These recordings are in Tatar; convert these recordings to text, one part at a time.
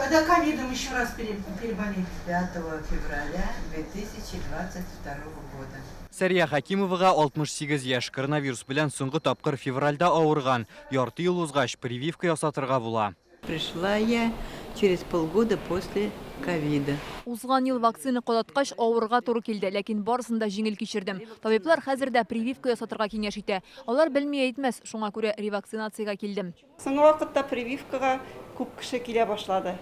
Когда ковидом еще раз переболеть. Пятого февраля 2022 года. Сәрия Хәкимовага 68 яшь. Коронавирус белән соңгы тапкыр февральдә авырган. Ярты ел узгач, прививка ясатырга була. Пришла я через полгода после ковида. Узган ел вакцина кадаткач, авырырга туры килде, ләкин барысын да җиңел кичердем. Табиблар хәзер дә прививка ясатырга киңәш итә. Алар белми әйтмәс, шуңа күрә ревакцинациягә килдем. Соңгы вакытта прививкага күп кеше килә башлады.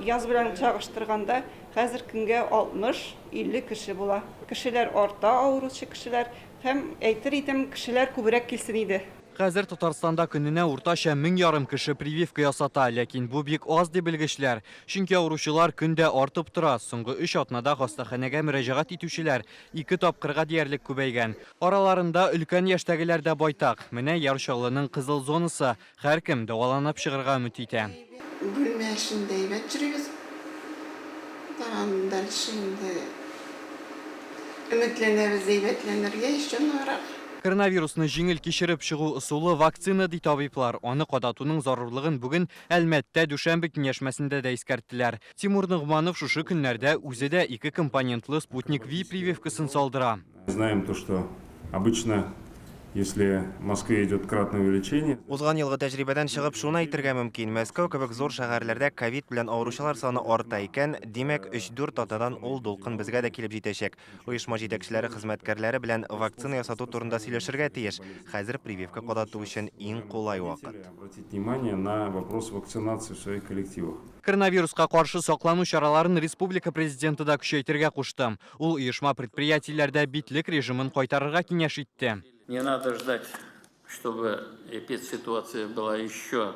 Яз белән чагыштырганда, хәзер көнгә 60, 50 кеше була. Кешеләр арта, авыручы кешеләр. Һәм, әйтер идем, кешеләр күбрәк килсен иде. Хәзер Татарстанда көненә уртача 1500 кеше прививка ясата. Ләкин бу бик аз, ди белгечләр. Чөнки авыручылар көн дә артып тора. Соңгы өч атнада хастаханәгә мөрәҗәгать итүчеләр ике тапкырга диярлек күбәйгән. Араларында өлкән яшьтәгеләр дә байтак. Менә Яр Чаллының кызыл зонасы. Һәркем дәваланып чыгарга өмет итә. Бүлмә эчендә әйбәт йөрибез. Тагын дальше инде өметләнәбез әйбәтләнергә еще ныграк. Коронавирусны җиңел кичереп чыгу ысулы, вакцина, ди табиблар. Аны кадатуның зарурлыгын бүген Әлмәттә дүшәмбе киңәшмәсендә дә искәрттеләр. Тимур Ногманов шушы көннәрдә үзе дә ике компонентлы Спутник Ви прививкасын салдыра. Знаем то, что обычно, если в Москве идет кратное увеличение. Узган елгы тәҗрибәдән чыгып шуны әйтергә мөмкин, Мәскәү кебек зур шәһәрләрдә ковид белән авыручылар саны арта икән, димәк, өч-дүрт атнадан ул дулкын безгә дә килеп җитәчәк. Оешма җитәкчеләре хезмәткәрләре белән вакцина ясату турында сөйләшергә тиеш. Хәзер прививка кадату өчен иң кулай вакыт. Обратить внимание на вопрос вакцинации в своих коллективах. Коронавируска каршы саклану чараларын республика Президенты да көчәйтергә кушты. Ул оешма-предприятиеләрдә битлек режимын кайтарырга киңәш итте. Не надо ждать, чтобы эпидситуация была еще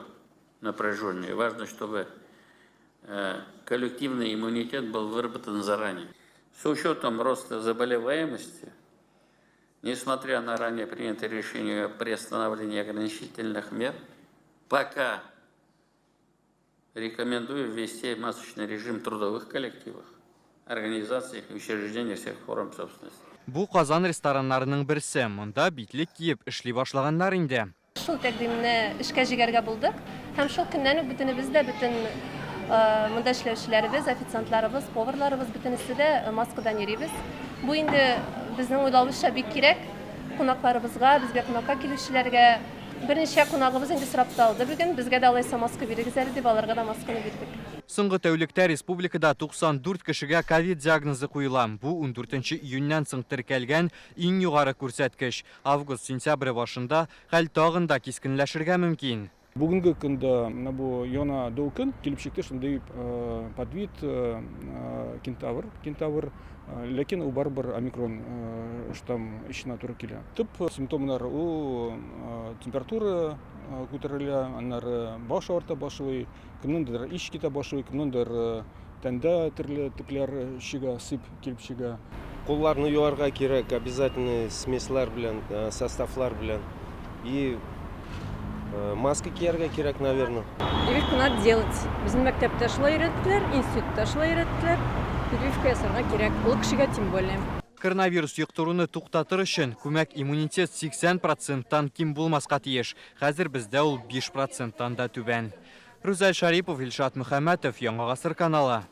напряженнее. Важно, чтобы коллективный иммунитет был выработан заранее. С учетом роста заболеваемости, несмотря на ранее принятое решение о приостановлении ограничительных мер, пока рекомендую ввести масочный режим в трудовых коллективах, организациях и учреждениях всех форм собственности. Бу Казан рестораннарының берсе. Монда битлек киеп эшли башлаганнар инде. Шул тәкъдимне эшкә җигәргә булдык. Һәм шул көннән үк бөтенебез дә, бөтен монда эшләүчеләребез, официантларыбыз, поварларыбыз, бөтенесе дә маскадан йөрибез. Бу инде безнең уйлавыбызча бик кирәк кунакларыбызга, безгә кунакка килүчеләргә. Берничә кунагыбыз инде сорап та алды бүген, безгә дә алайса маска бирегез әле дип, аларга да масканы бирдек. Соңгы тәүлектә республикада 94 кешегә ковид диагнозы куела. Бу ундүртенче июньнән соң теркәлгән иң югары күрсәткеч. Август-сентябрь башында хәл тагын да кискенләшергә мөмкин. Бүгенге көндә менә бу яңа дулкын килеп чыкты, шундый подвид кентавр, кентавр, ләкин ул барыбер омикрон штамм эченә туры килә. Төп симптомнар ул температура күтәрелә, аннары баш авырта башлый, кемнеңдер ич китә башлый, кемнеңдер тәндә төрле төкләр чыга, сыйп килеп чыга. Кулларны юарга кирәк, обязательно смесьлар белән, составлар белән. И маска кияргә кирәк, наверное. Прививку надо делать. Безнең мәктәптә шулай өйрәттеләр, институтта шулай өйрәттеләр. Прививка ясарга кирәк, олы кешегә тем более. Коронавирус йоктыруны туктатыр өчен күмәк иммунитет 80 проценттан ким булмаска тиеш. Хәзер бездә ул 5 проценттан да түбән. Рүзәл Шарипов, Илшат Мөхәммәтов, Яңа Гасыр каналы.